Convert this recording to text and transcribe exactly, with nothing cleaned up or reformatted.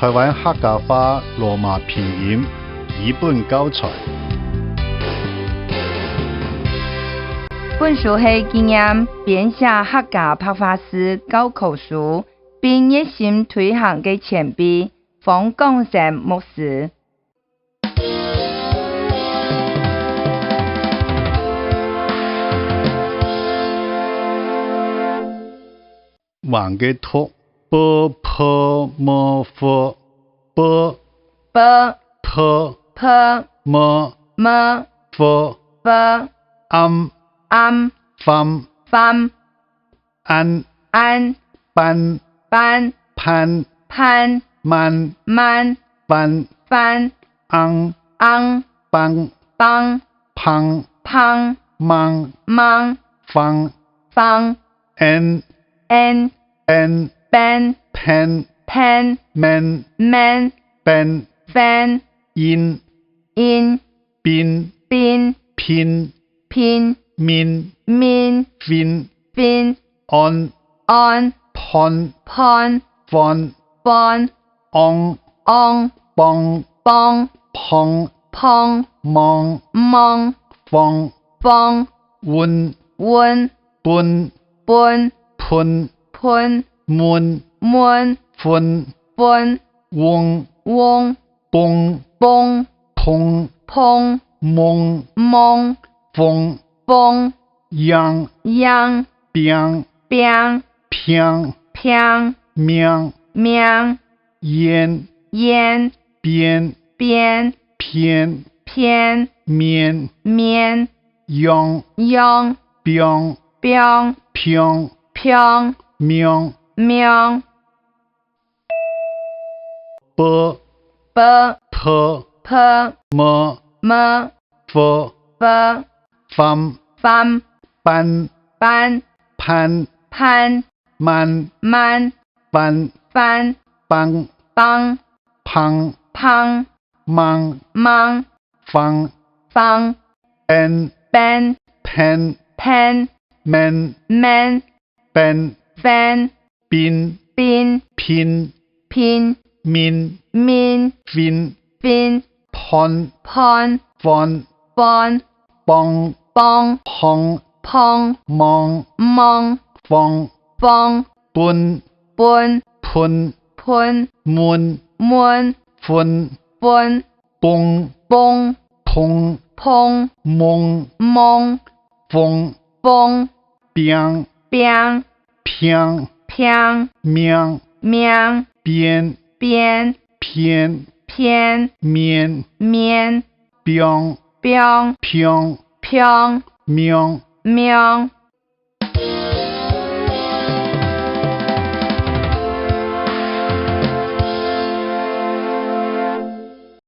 台灣客家話羅馬拼音語本教材。本書係紀念編寫客家白話字教科書，並熱心推行个前輩方廣成牧師。 Vàng kê thuốc: pơ, phơ, mơ, phơ. Pơ, pơ, phơ, phơ, mơ, mơ, phơ, phơ. Âm, âm, phăm, phăm. Ăn, ăn, păn, păn, phan, phan, măn, măn, păn, păn. Ăn, ăn, păng, păng, phăng, phăng, măng, măng, phăng, phăng. En, en, pên, pên, phen, phen, men, men, pên, phen. In, in, pin, pin, phin, phin, min, min, phin, phin. On, on, phon, phon, phon, phon. Ong, ong, pong, pong, phong, phong, mong, mong, phong, phong. Un, un, pun, pun, phun, phun, mun, mun, phun, phun. Vung, vung, pung, pung, phung, phung, mung, mung, phung, phung. Yang, yang, piang, piang, phiang, phiang, miang, miang. Yen, yen, pien, pien, phien, phien. Mien, mien. Yong, yong, piong, piong, phiong, phiong, miong, miong. Pơ, pơ, phơ, phơ, mơ, mơ, phơ, phơ. Phăm, phăm, păn, păn, phan, phan, măn, măn, păn, păn. Păng, păng, phăng, phăng, măng, măng, phăng. Pên, pên, phen, phen, men, men, pên, pên. Pin, pin, phin, phin, min, min, phin, phin. Phon, phon, phon, phon, pong, pong, phong, phong, mong, mong, phong, phong. Pun, pun, phun, phun, mun, mun, phun, phun. Pung, pung, phung, phung, mung, mung, phung, phung. Piang, piang, phiang, phiang, miang, miang. Pien, pien, phien, phien, mien, mien. Piong, piong, phiong, phiong, miong, miong.